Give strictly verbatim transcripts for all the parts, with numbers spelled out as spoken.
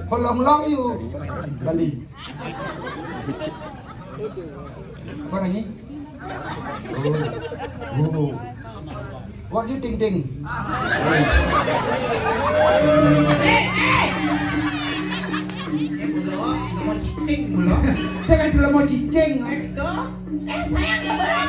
How long long you Bali? What are you? Oh. Oh. What you think think? Eh, eh. Eh, belum, belum mau cicing, belum. Saya kan belum mau cicing. Eh, itu. Eh, saya nggak boleh.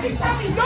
Ricardo.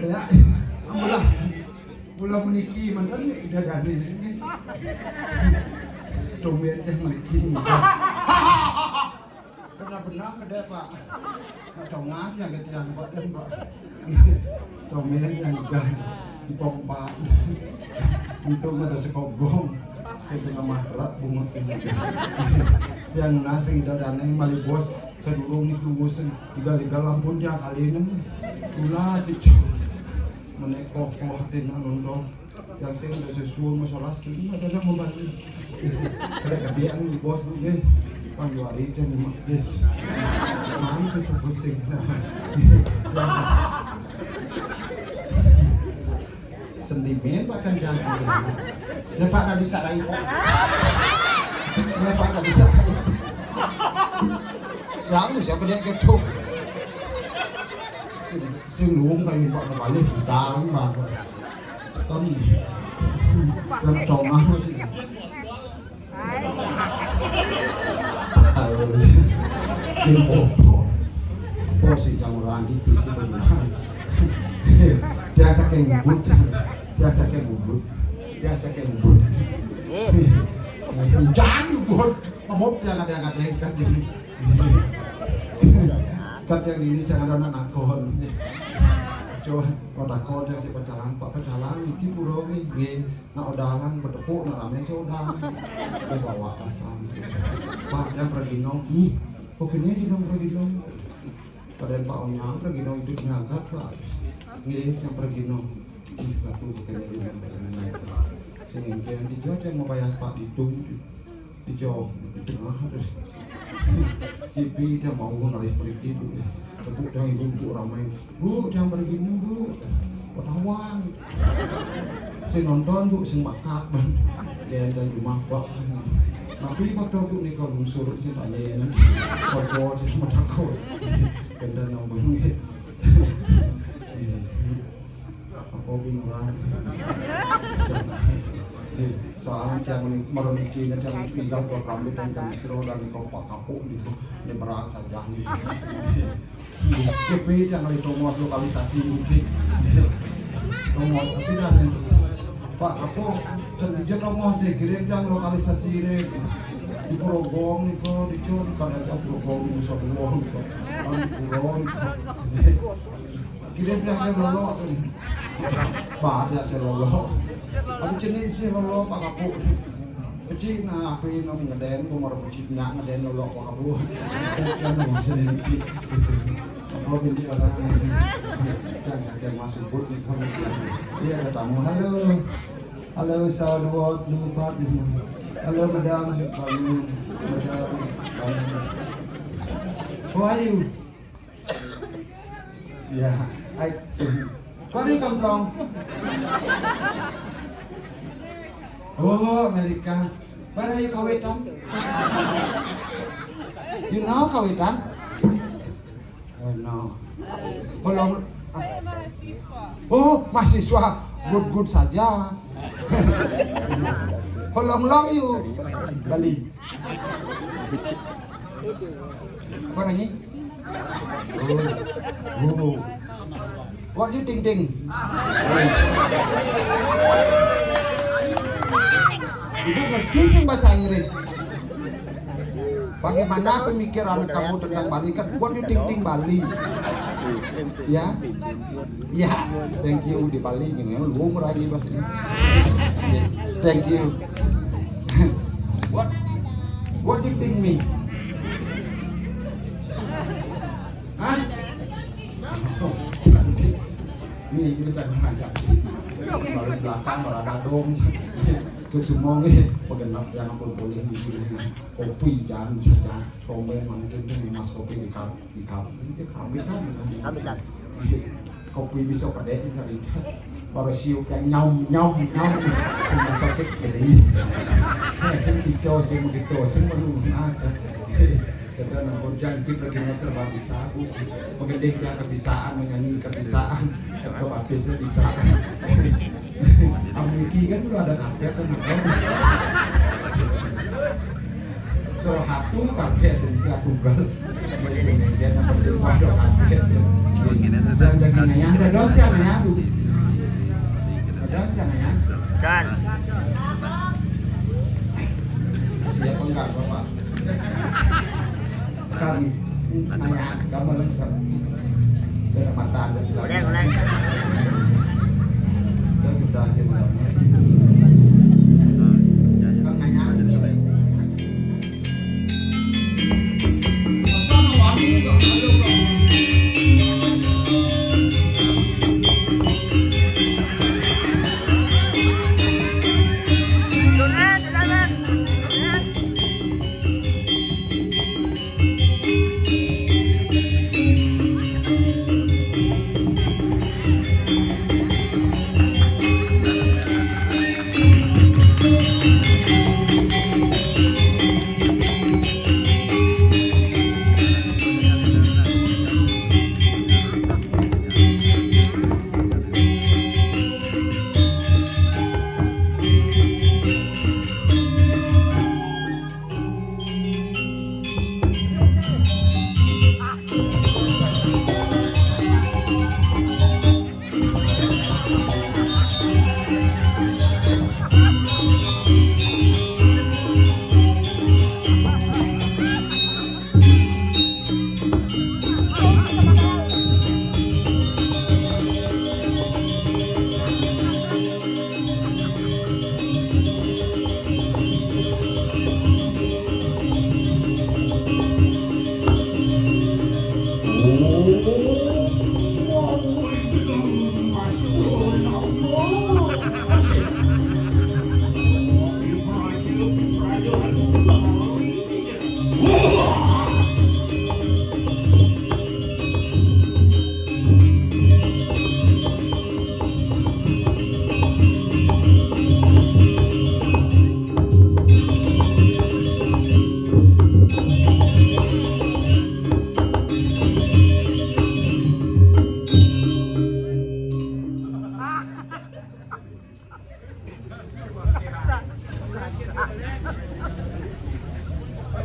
Ya, ambulah. Mula meniki mantan ida dani. Tumben cah meniki. Benar-benar kedai, Pak. Nak congas ya, gitu ya, Pak, dan Pak. Tumben yang dah di pompa. Untung ada sekogong. Saya tengah madrak bungut ini. Yang nasi ida dani mali bos. Sedurung itu bos. Tiga-tiga lampun dia kali ini. Itulah si cok. Menekoh-koh hati nak nondong. Yang saya udah sesuai masalah sini ada nak membalik. Ada kerjaan di bos dulu deh. Panjuari jam lima belas. Main ke sepusing. Sentimen bahkan jangan. Ya Pak, tak bisa lagi, Pak. Ya Pak, tak bisa lagi. Jangan siapa dia ketuk. Sing, sing luwung kayu Pak kebalik, hutang, Pak. Kan, kan conah sih. Tahu. Sing opo? Opo sih campuran itu sih, benar? Dia saking bubut, dia saking bubut, dia saking bubut. Jangan bubut, ngemuk dia kadang-kadang kan. Kadang ini saya ada anak nakon. Coba, kau takon dia si pecalang, Pak pecalang, iki pura nggih, nggih. Nak odalan, bertepuk, nak rame si odal. Dia bawa asam. Pak, dia pergi nong. Nih, kok kini di nong pergi nong? Kadang Pak Onyang pergi nong hidup nyagat, Pak. Nggih, yang pergi nong. Ih, satu kene di nong pergi nong. Sing engke yang dijual dia mau bayar Pak ditung. Ijo, di tengah terus. Kipi dia mau narik pergi ibu. Tepuk dia ibu, ibu ramai. Bu, dia pergi nong, Bu. Ketahuan. Sing nonton, Bu, sing makat, Bang. Dia dari rumah, Bang. Tapi waktu Bu ni kalau lungsur sih tanya nanti. Kocok sih sama takut. Kena nambah ni. Apa bingung? Eh, soalnya tiang ni, malam ini tiang tinggal kau kami dan kami seru dan kau Pak Kapuk ni tu. Ni berat saja ni. K P yang ada Thomas lokalisasi mungkin. Thomas, tapi dah ni. Pak Kapuk, sendiri Thomas ni, kirim yang lokalisasi ni. Di Purogong ni kau, di Cun, kan ada Purogong ni, Nusa Dua ni kau. Kan Purogong ni kau. Kirim dia saya lolok tu. Bah, dia saya lolok. Aku jenis saya lolok, Pak Kapuk. Kecil nah, apa yang ngeden, aku mau kecil nak ngeden lolok, Pak Kapuk. Yang mau sendiri. Apa binti orang ni? Yang sakit masuk but ni, kau ni. Dia ada tamu. Halo. Halo, satu, dua, tiga, empat, lima. Halo, madam. Madam. Madam. Who are you? Yeah. I, where do you come from? Oh, America. Where are you, Kawetan? You know Kawetan? Oh, no. Belum. Oh, mahasiswa. Good, good saja. How long, long you Bali? Apa lagi? Oh. Oh. What you think, think? Ibu ngerti sih bahasa Inggris? Bagaimana pemikiran kamu tentang Bali? Kan, what you think, think Bali? Ya? Ya, thank you di Bali gini, lu murah di Bali. Ya, thank you. What, what do you think me? Hah? Cantik. Nih, ini cantik aja. Kalau di belakang, kalau ada dong. Suk semua nih, pegenap yang ampun boleh nih. Kopi jangan saja. Komen mangkin tuh mas kopi di kap, di kap. Ini kap kan. Kami kan. Kopi bisa pada cerita. Baru siup yang nyam, nyam, nyam. Semua sakit jadi. Sing hijau, sing begitu, sing menunggu nasa. Kita nang hujan, kita kena serba bisa, Bu. Mengending dia kebisaan, menyanyi kebisaan, kebatisnya bisa. Amun iki kan lu ada kafe kan, kan? Salah satu kafe dan dia tunggal. Jangan jadi nanya, ada dos ya nanya, aduh. Ada dos ya nanya. Kan. Siapa enggak, Bapak? Kan nanya, kamu lagi sama. Udah mata ada. Udah, udah. Udah kita aja udah. Kan nanya.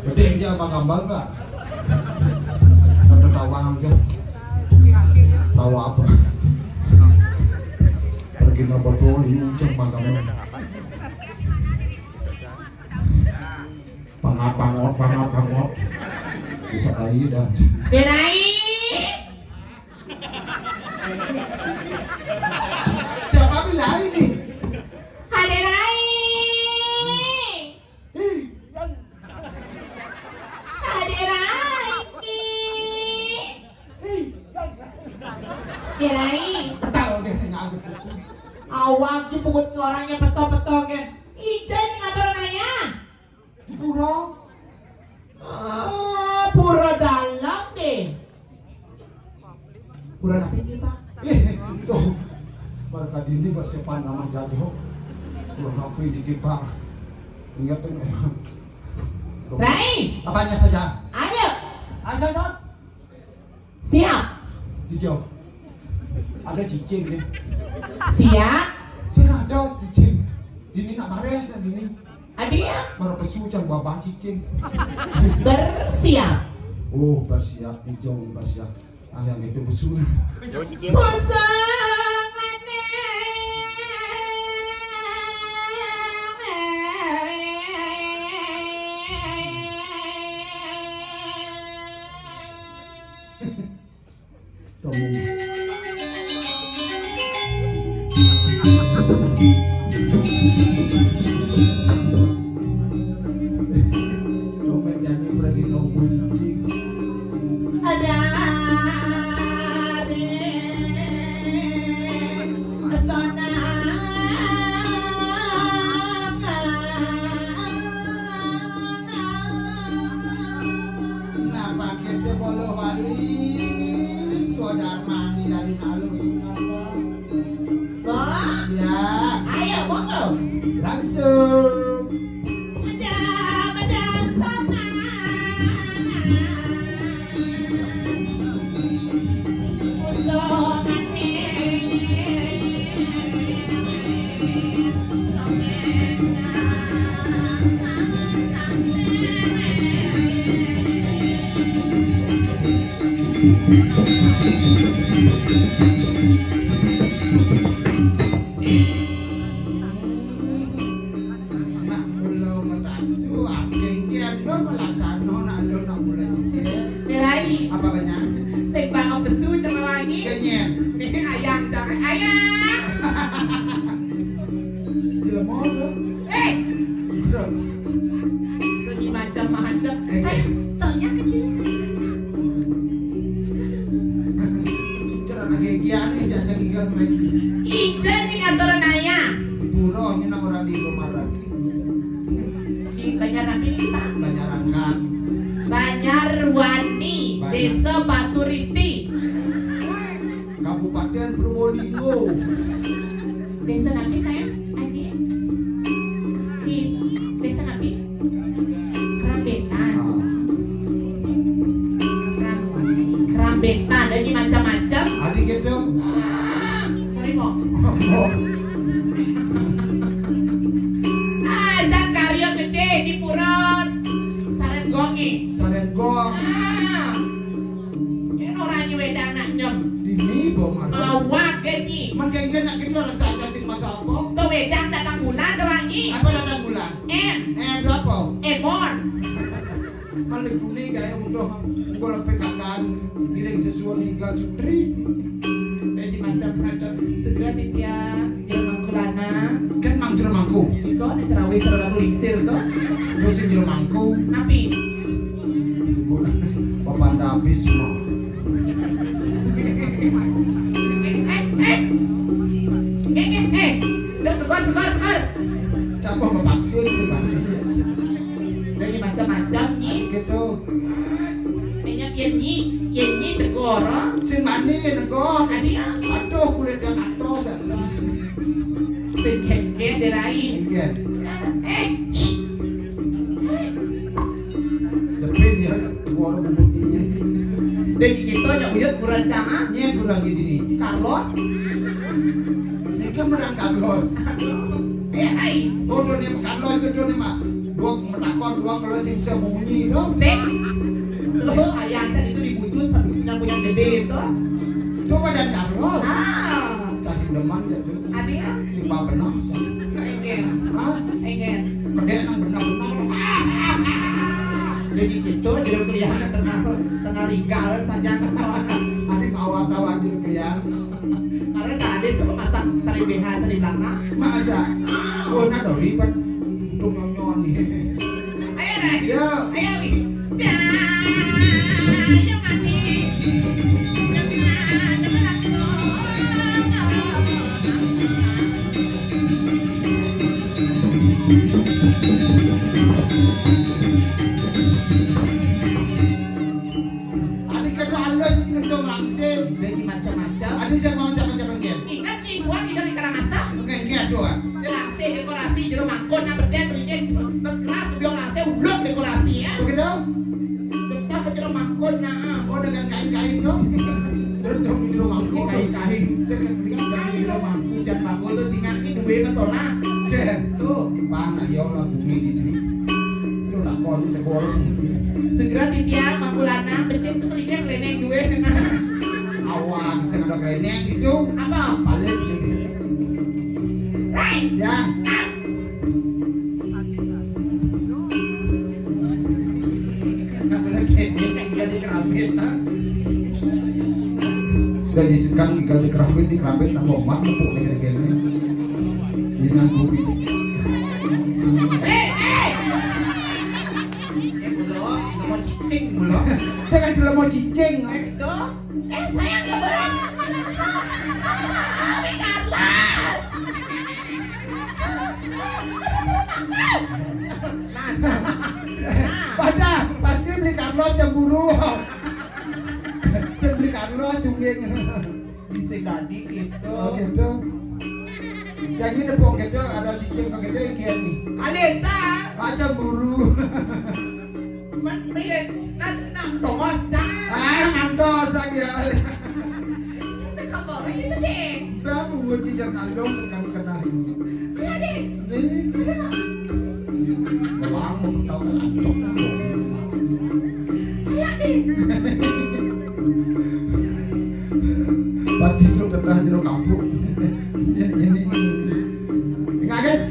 Gede aja apa gambar, Pak? Tanda tawa aja. Tawa apa? Pergi nabot dulu, ini ucap magambar. Pangat, pangot, pangat, pangot. Bisa kayak dah. Berai. Siapa bilang ini? Haderai. Ih. Haderai. Ih. Haderai. Petal deh, nanya Agus Kusum. Awak ju pugut orangnya peto-peto ke. Ijen ngatur nanya. Di pura. Ah, pura dalam deh. Pura napi ini, Pak? Eh, tuh. Baru tadi ini bersiapan nama jago. Pura napi dikit, Pak. Ingat tuh. Rai. Apanya saja? Ayo. Ayo, siap. Siap. Dijawab. Ada cicing nih. Siap. Sih ada cicing. Dini nak bares ya dini. Adia. Baru pesu cang babah cicing. Bersiap. Oh, bersiap. Dijawab bersiap. Ah, yang itu pesu nah. Jauh cicing. Pesu. Kamu. Kamu jadi pergi nombor cicing. Ada. Napa kita bolo wali? Saudara mani dari malu. Bo? Ya. Ayo, monggo. Langsung. Ada, ada sama. Jangan, ayah. Dia mau tu. Eh, sudah. Lagi macam-macam. Eh. Saya tanya kecil saya. Cara lagi giat ni, jangan cakap kan, Mai. Ija ni ngatur naya. Pura ni nak orang di Kemaran. Di Banjar Nabi ni, Pak. Banjar Angkat. Banjar Wani, Banjar. Desa Baturiti. Kabupaten Probolinggo. Desa napi, sayang? Aji? Di desa napi? Kerambetan. Ah. Keram-, Kerambetan, lagi macam-macam. Adi gitu. Ah, sorry, Mo. Ah, jan karya gede di purut. Sarenggonge. Sarenggonge. Ah. Yen ora nyuwedang nak nyem. Dini, Mbok Marta. Awak iki. Men kengken nak kita rasa aja sing masa apa? To wedang datang bulan, to wangi. Apa datang bulan? Em. Eh, ada apa? Emon. Paling guni gawe udah, engko lebih kakan, ngiring sesuwun hingga sutri. Eh, di macam-macam. Segera titya, Jero Mangkulana. Kan Mang Jero Mangku. Iko nek cerawis cara Ratu Lingsir to. Terus sing Jero Mangku. Napi? Bapak habis semua. Eh, eh, eh. Eh, eh, eh. Udah, tekor, tekor, tekor. Siapa mau vaksin sih, Bang? Lagi macam-macam, Nyi. Gitu. Kayaknya pian, Nyi. Pian, Nyi, tekor, oh. Sing mani, tekor. Adi, ah. Aduh, kulit yang atos, ya. Sing kengken, dirai. Iya. Eh, shh. Tapi dia dua orang bubuk ini. Dek kita nya uyut kurang cangah. Nya kurang di sini. Carlos. Ini kan menang Carlos. Eh, ai. Oh, dua ni Carlos itu dua ni, Mak. Dua metakon, dua kalau sing bisa bunyi tu. Sing. Tuh, ayah saya itu dibujuk sampai punya punya gede itu. Coba dan Carlos. Ah. Cacing deman ya tu. Adi, ah. Si Pak Benah. Enggak. Hah? Enggak. Gede nang benar-benar. Jadi gitu, jadi kelihatan tengah, tengah rigal saja. Adi bawa tahu anjir kelihatan. Karena tadi tu masak tari B H di belakang. Masa? Ah. Oh, nak dori pun. Untung nyonyon ni. Ayo, Ray. Yo. Ayo, Wi. Dah. Yang manis. Yang manis. Adi kedo alus ini dong langsing. Dari macam-macam. Adi siapa macam-macam, Gen? Ingat, Ki, buat kita di Karangasem. Oke, ini aduh, ah. Di langsing dekorasi jero mangkon yang berdek, beringin, bes keras, biong langsing, uluk dekorasi, ya. Begitu? Betah ke jero mangkon, nah. Oh, dengan kain-kain, dong. Terus dong di jero mangkon. Kain-kain. Saya kan berikan kain jero mangkon, jangan mangkon tuh, singaki duwe pesona. Gen. Tuh. Bang, ayo lah, bumi ini. Yo, lakon, lakon. Segera titya, Mangku Lanang, becik tu belinya keleneng duwe. Awak, sing ada keleneng itu. Apa? Balik lagi. Rai. Ya. Nang. Nang boleh keleneng, nang jadi kerambit, ha? Gaji sekan digaji kerambit, di kerambit nang omat, nepuk dengan kene. Dengan bumi. Eh, eh! Ini mulo, nemu cicing mulo. Saya kan mau cicing. Eh, itu. Eh, saya nggak boleh. Abi Carlos. Nah, nah. Pada pasti beli Carlos cemburu. Saya beli Carlos cungking. Bisa jadi gitu. Oh, gitu. Jadi nepuk gitu, ada cicing begitu yang kian nih. Alita. Aja buru. Man, milik, nang, nang, tongos, jangan. Ah, ngantos aja. Bisa kau boleh gitu deh. Babu, di jalan dong, sekarang kena ini. Iya deh. Nih, coba. Bawang, mau tahu kan, antok. Iya deh. Pasti sudah pernah jero kampung. Ini, ini. Enggak, guys.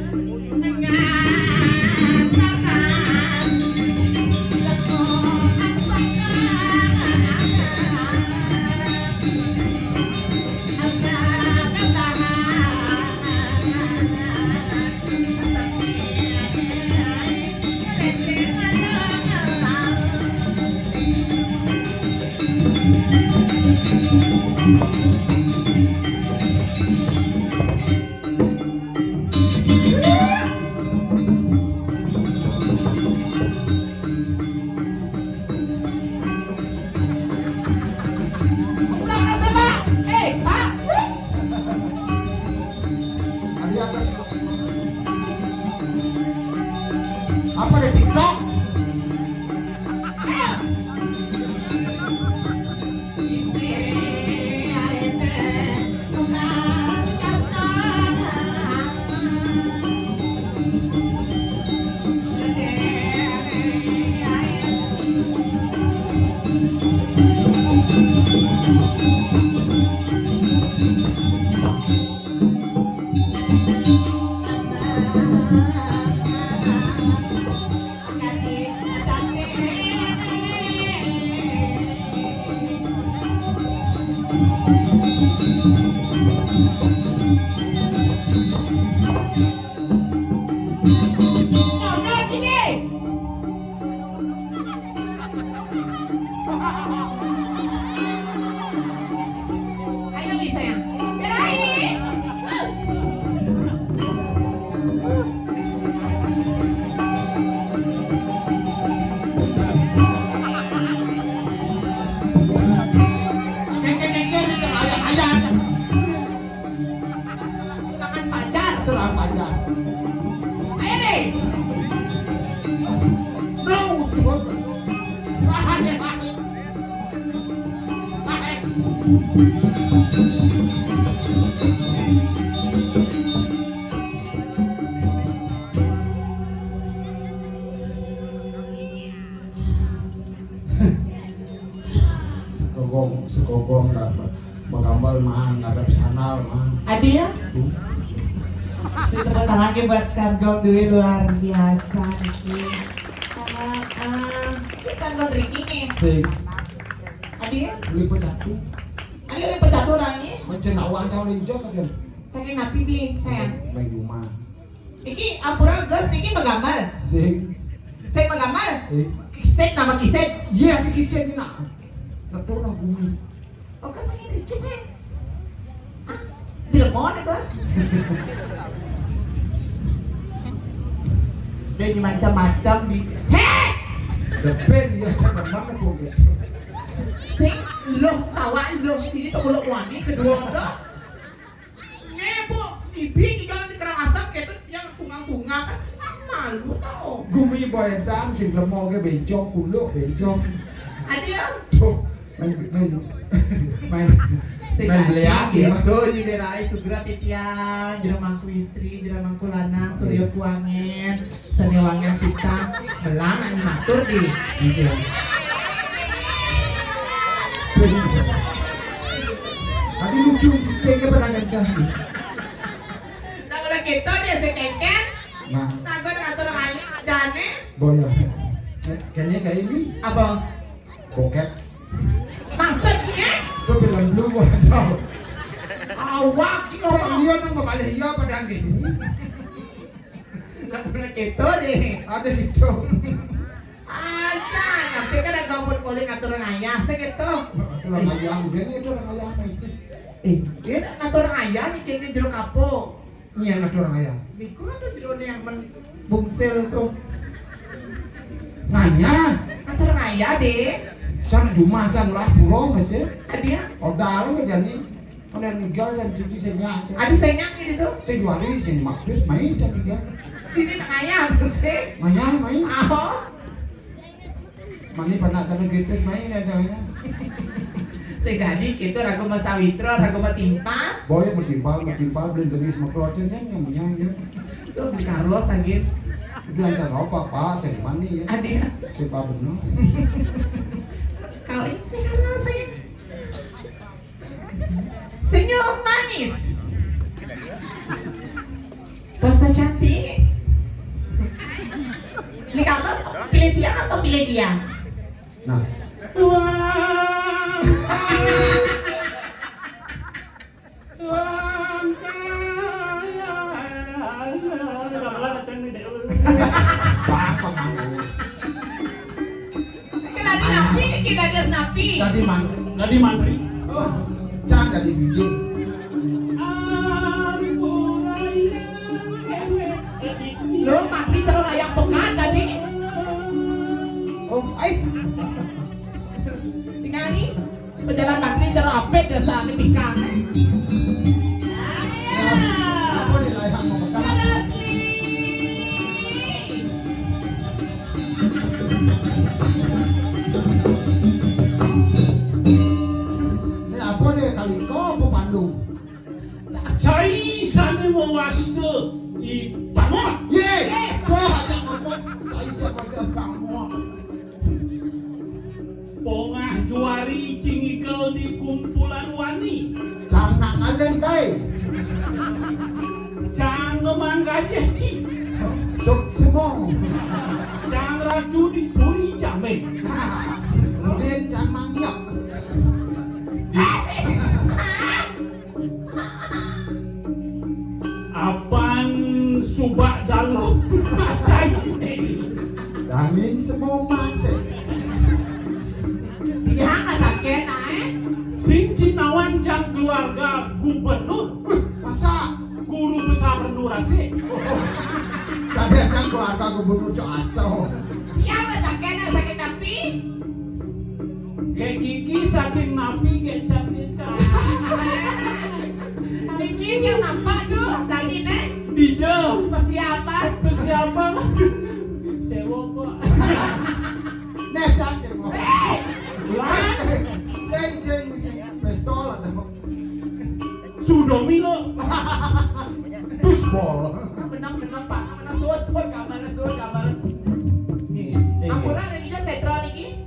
Udah rasa, Pak. Eh, Pak. Apa ada TikTok? Ayo, Li, sayang. Gerai. Serangan pajar. Serangan pajar. Ayo deh. No, sebut. Tahan ya, tahan. Tahan. Sekogong, sekogong nggak me-, menggambal mah, nggak ada pesanal mah. Adi ya? Hmm. Sing tepuk tangan lagi buat Sargong Dwi, luar biasa niki. Eh, eh, ini Sargong Riki nih. Sing. Adi ya? Beli pecatur. Adi beli pecatur orangnya. Mencen awak jauh lenjok aja. Saking napi beli, sayang? Lain rumah. Niki ampura, Gus, niki menggambar. Sing. Sing menggambar. Eh. Kisik, nama kisik. Iya, di kisik ini nak. Netuk lah bumi. Oh, Gus, ini kisik. Ah, di lemon ya, Gus. Dia ini macam-macam di. Heh! Depan ya, jangan mana pun gitu. Sing, loh, tawa, loh, ini tuh kalau wangi kedua tuh. Ngebok, bibi tinggal di Karangasem, kayak itu yang tungang-tungang kan. Malu tau. Gumi boy dan sing lemo ke bencong, kuluk bencong. Adi ya? Tuh, main, main, main, main belian ya. Tuh, di daerah Sugra titian, jero mangku istri, jero mangku lanang, suryo kuangen. Seni wangian kita belang animatur di. Iya. Tapi lucu, cengke pernah gajah. Nah, udah gitu dia si Kengkeng. Nah. Nah, gue ngatur hanya ada nih. Boleh. Kayaknya kayak ini. Apa? Bokep. Maksudnya? Itu film dulu gua tahu. Awak, orang dia nang balik iya pada gini. Nggak pernah gitu deh. Ada gitu. Aja, nanti kan ada gampun kulit ngatur ngayah sih gitu. Orang ayah, udah nih itu orang ayah apa itu? Eh, dia ngatur ngayah nih, kayaknya jeruk kapuk. Iya, ngatur ngayah. Niku ngatur jeruk nih yang men bungsil tuh. Ngayah. Ngatur ngayah deh. Can cuma can lah pulau masih. Tadi ya? Order lu jadi. Mana ninggal dan cuci senyap. Ada senyap gitu. Sing dua hari sing mabis main jam tiga. Ini tak ngayah sih. Ngayah main. Aho. Mani pernah kena gipis main ya, jangan. Sing dadi kita ragu masawitra, ragu matimpa. Boy bertimpal, bertimpal, belum genis makro aja nih, yang punya ya. Tuh beli Carlos lagi. Bilang cara apa, Pak? Cari mani ya. Ada. Siapa benar? Kalau ini Carlos sih. Senyum manis. Basa cantik. Ini kamu pilih dia atau pilih dia? Nah. Wah. Wah. Apa kamu? Niki dadi napi, niki dadi napi. Dadi man-, dadi mantri. Oh, cah dadi biji. Dasar ni pikang, eh. Apa ni layang mau makan? Terus, Li. Ini apa ni, kali kau apa pandu? Cai sane mewasta i pangot. Ye, kau ajak ngomong, cai dia pasti pangot. Pongah juari cingikel di kumpulan wani. Cang nak ngaleng kai. Cang ngemang gajah ci. Sok semong. Cang ratu di puri jameng. Mungkin cang mangyap. Apan subak dalam cai. Dangin semua masih. Dia katakan, eh? Sing cinawan cang keluarga gubernur. Masa? Guru besar Rendu Rasik. Tadi cang keluarga gubernur Cok Acau. Dia katakan sakit tapi. Kayak Kiki saking napi kayak cantik sekali. Dikit yang nampak tuh, lagi nih. Dijam. Persiapan. Persiapan. Sewa kok. Nih, Cak, sewa. Eh! Wah. Sing, sing. Pistol ada. Sudah Milo. Puspol. Menang, menang, Pak. Mana suat, suat, kabar, suat, kabar. Nih, eh. Ampura, ada kita setro niki.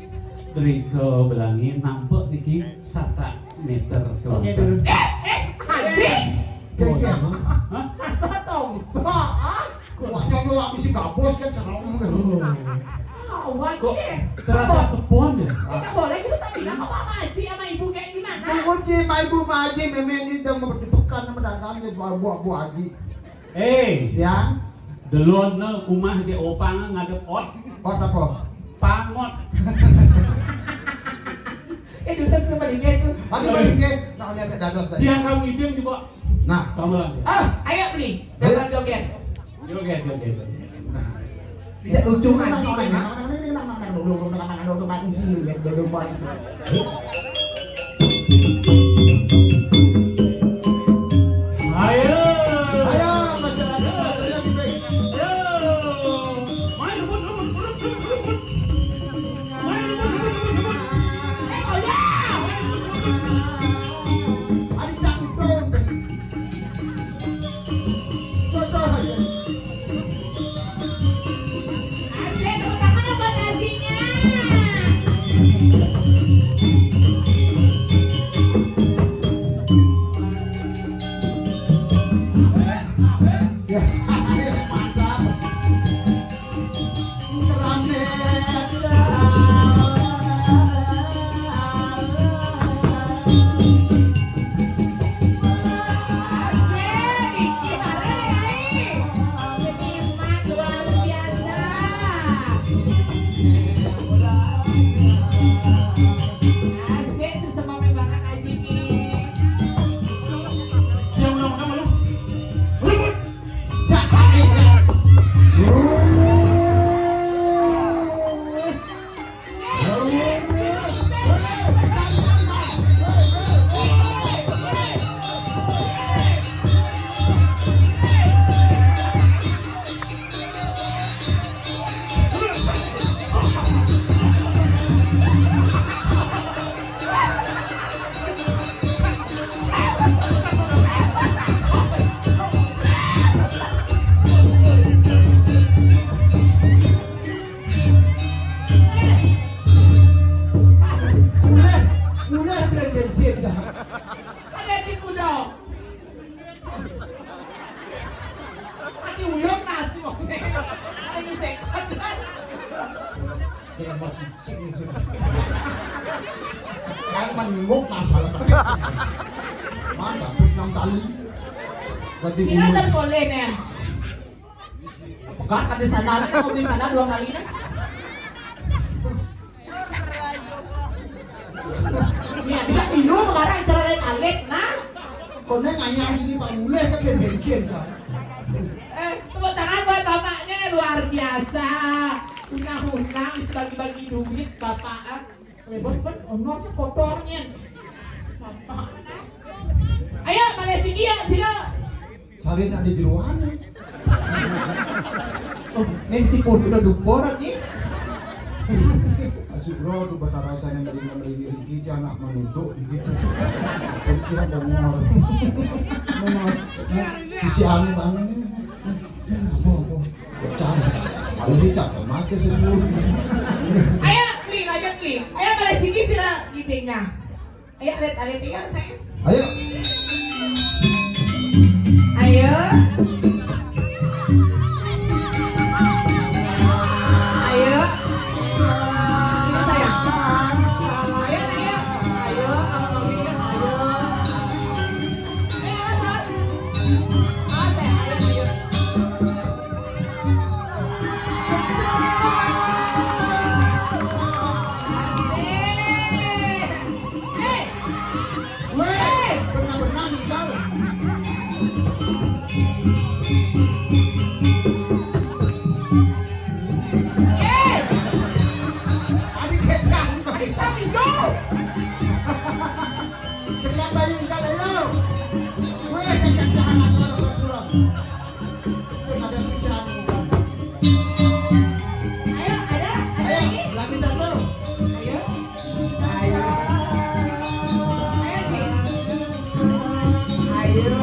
Dari ke belangin nampak niki sata meter ke. Oke, terus. Eh, eh, Haji. Hah? Masa tongso, ah? Kuatnya lu habis gabus kan serem. Oh. Oh, wajib. Kok terasa sepon ya? Kita boleh gitu tapi bilang sama Haji sama ibu kayak gimana? Aku sih sama ibu sama Haji memang ini udah mau di pekan sama dagang ya buah-buah Haji. Eh, ya. Delon ne umah di opang ngadep ot. Ot apa? Pangot. Eh, dulu sama dia tuh. Aku balik ke, nah, lihat dados tadi. Tiang kamu idem juga. Nah. Kamu lagi. Ah, ayo beli. Ayo. Dapat joget. Joget, joget, joget. Nah. Tidak lucu lagi, kan? Ayo. Ayo, masyarakat, masyarakat. Ayo. Main, rebut, rebut, rebut, rebut, rebut. Main, rebut, rebut, rebut, rebut. Eh, oh ya. Ada cangkul. Asik, tepuk tangan buat Hajinya. Ya, mantap. Mulai, mulai beli bensin, Cak. Ada di gudang. Mati uyut nasi wong. Ada di sekot. Dia mau cicing itu. Yang menyinggung masalah kecil. Mana hapus enam kali. Lebih Sila dulu. Terboleh nih. Pegat ada sana, mau di sana dua kali nih. Iya, dia minum sekarang cara lain alit, nah. Kono nganyah ini Pak Mulih kan dia bensin, Cak. Eh, tepuk tangan buat bapaknya, luar biasa. Unang-unang bagi-bagi duit bapak, ah. Bos kan onornya kotornya. Ayo, balik siki ya, sila. Salin ada jeroan. Oh, neng si Pur udah dukor lagi. Asubro tuh Batara sana dari Amerika, kita anak menunduk gitu. Kita bongor. Memang sisi aneh banget. Apa, apa? Kok cari? Kalau dia cakap mas ke sesuatu. Ayo, klik aja klik. Ayo, balik siki sila gidenya. Ayo, alit, alit, iya, sayang. Ayo. Ayo. Ayo. Sini, sayang. Ayo, ayo. Ayo, sama mami, ayo. Ayo, sayang. Ah, sayang, ayo, ayo. Asik. Hei! Weh, benar-benar nih, Jal. Hei! Adik kecang, Pak. Kecang hijau. Sekian banyak, Jal, ayo. Weh, jangan-jangan aku orang berkurang. Sing ada pikiran. Ayo, ada, ada lagi? Lagi satu. Ayo. Ayo. Ayo, Ci. Ayo.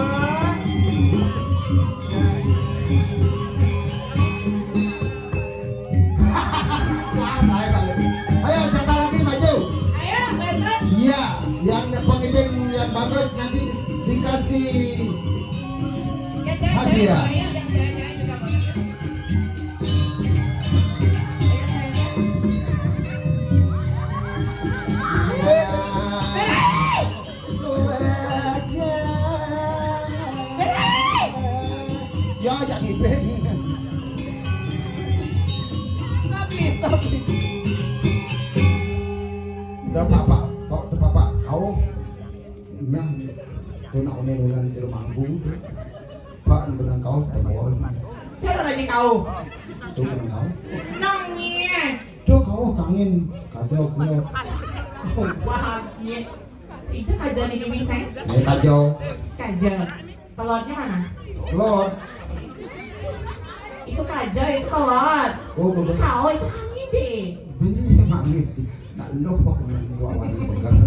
Wah, ayo, balik. Ayo, siapa lagi maju? Ayo, Pak Hendra. Iya, yang pengiring yang bagus nanti dikasih hadiah. Ya, jangan gitu. Stop, stop. Udah, Bapak. Kok udah, Bapak? Kau Nah, kena onen-onen di rumah aku. Pak, benang kau, tebor. Cara lagi kau. Tuh, benang kau. Nangnya. Tuh, kau kangen. Kacau, kuat. Oh, wah, nye. Itu kaja nih, bisa. Ini kacau. Kaja. Telurnya mana? Telur. Itu kaja, itu telur. Oh, betul. Kau itu kangen deh. Ini kangen. Nah, lo kok kemarin gua awalin pegang.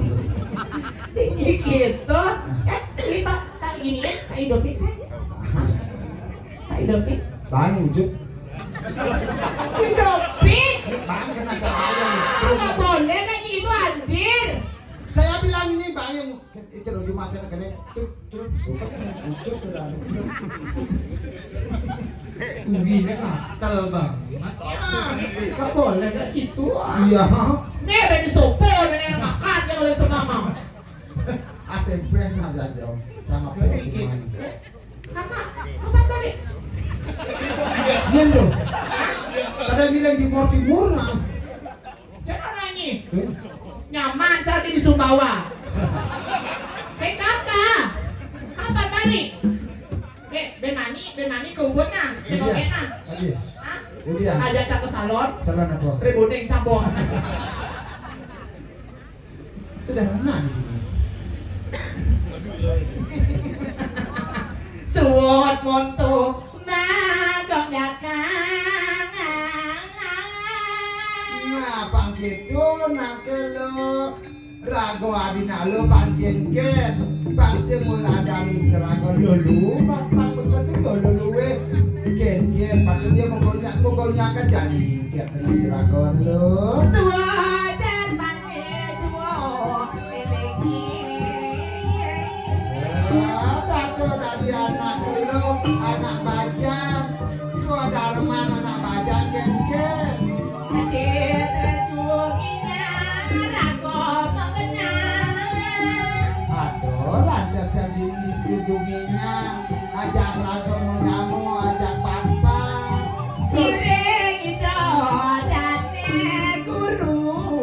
Tinggi gitu. Eh, ini tak, tak gini ya, tak hidupin saya. Tak hidupin. Bang, wujud. Hidupin. Bang, kena cahaya. Ah, nggak boleh kayak gitu, anjir. Saya bilang ini, Bang, yang Itu loh, cuma acara gini. Cuk, cuk, cuk, cuk, cuk. Wih, nakal banget. Ya, nggak boleh kayak gitu, ah. Iya. Nih, bagi sopo, nih, yang makan, yang oleh semama. Ada yang pernah aja, Om. Sama. Kakak, kapan balik? Iya, loh. Ada bilang di Timur Timur, nah. Jangan nangis. Eh? Nyaman cari di Sumbawa. P K K. Kapan balik? Eh, bemani, bemani ke Ubud nah. Iya. Sekolah nah. Iya. Hah? Iya. Ajak ke salon. Salon apa? Rebonding cabong. Sudah lama di sini. Suwot montok. Nah, kok nggak kangen? Nah, pang gitu, nak lo. Rago adina lo pancen ken. Pang sing muladani rago lo lu, pang, pang bekas lo lu, eh. Ken, ken, pang dia mau gonyak, mau gonyak kan jadi. Dia kena rago lo. Suwot dan mane juwo. Saudara dari anak lo, anak bajang, saudara mana anak bajang, ken, ken. Kedit rejunginya, rago mengenal. Aduh, raja sendiri dudunginya, ajak rago menyamu, ajak patpang. Diri kita date guru.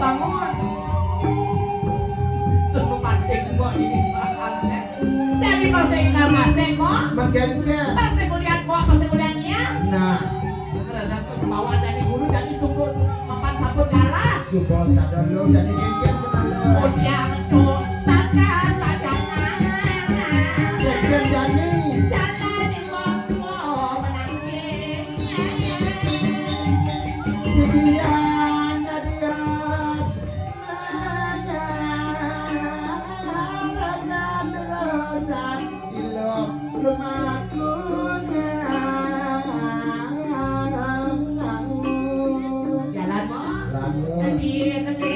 Bangun. Sungguh penting, Mbok, ini soalnya. Jadi masih enggak masih, Mbok? Menggenggam. Masih kuliah, Mbok, masih kuliah ya? Nah. Karena tuh bawa dari guru, jadi sungguh mapan sabun galak. Sumpah sadar lo, jadi genggam benar lo. Kuliah tuh, tangga pajangan. Genggam jadi. Jalan di waktu menangking. Jadian, jadian. Jalan, Mo. Jalan, Mo. Tadi, tadi.